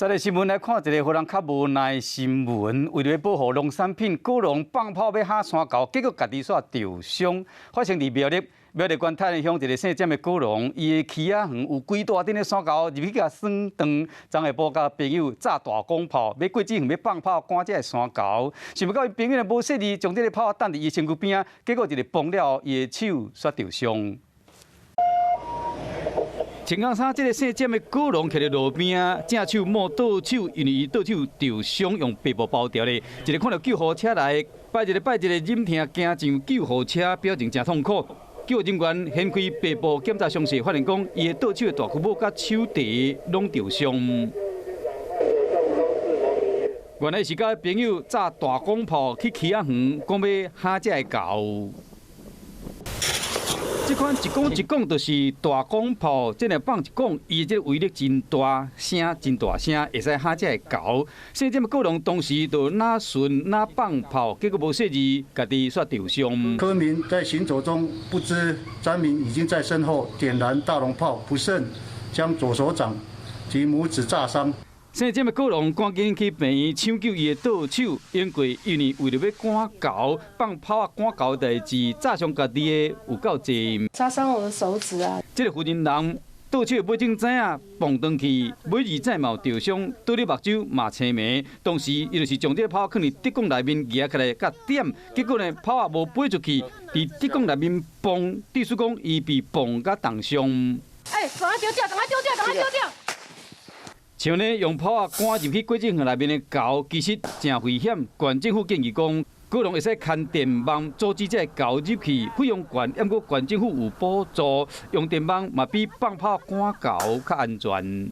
再來新聞來看一个予人較無奈新聞，為著欲保護農產品，果農放炮欲嚇山猴，結果家己煞著傷。發生佇苗栗苗栗縣泰安鄉一个姓詹的果農，伊的柿仔園有規大陣的山猴入去共損斷。昨下晡佮朋友紮大管炮，欲過子園欲放炮趕這个山猴，想袂到伊朋友呢無細膩，將這个炮擲佇伊身軀邊仔，結果一个崩了後，伊的手煞著傷。穿工衫，這个姓詹的果農徛佇路邊仔，正手摸倒手，因為伊倒手著傷，用白布包著咧。一个看著救護車來，拜一个拜一个忍痛行上救護車，表情誠痛苦。救護人員掀開白布檢查傷勢，發現講伊的倒手的大骨拇佮手肘攏著傷。原來是佮朋友紮大管炮去柿仔園，講欲嚇這个猴。這款一管一管就是大管炮，這若放一管，伊這个威力真大，聲真大聲，會使嚇這个猴。姓詹的果農當時就若順若放炮，結果無細膩，家己煞著傷。柯明在行走中，不知詹明已經在身後點燃大龍炮，不慎將左手掌及拇指炸傷。姓詹的果農趕緊去病院搶救伊的倒手，因為因為為著欲趕猴，放炮仔趕猴代誌，炸傷家己的有夠濟。炸傷我的手指啊！這个負責人倒手尾指知影蹦斷去，尾二指嘛有著傷，倒咧目睭嘛青糜。當時伊就是將這个炮放佇竹管內面舉起來共點，結果呢炮仔無飛出去，佇竹管內面蹦，意思講伊被蹦甲重傷。欸，趕快丟掉，趕快丟掉，趕快丟掉！像呢，用炮仔趕入去果子園內面的猴，其實誠危險。縣政府建議講，果農會使牽電網阻止這个猴入去，費用懸，毋過縣政府有補助，用電網嘛比放炮趕猴較安全。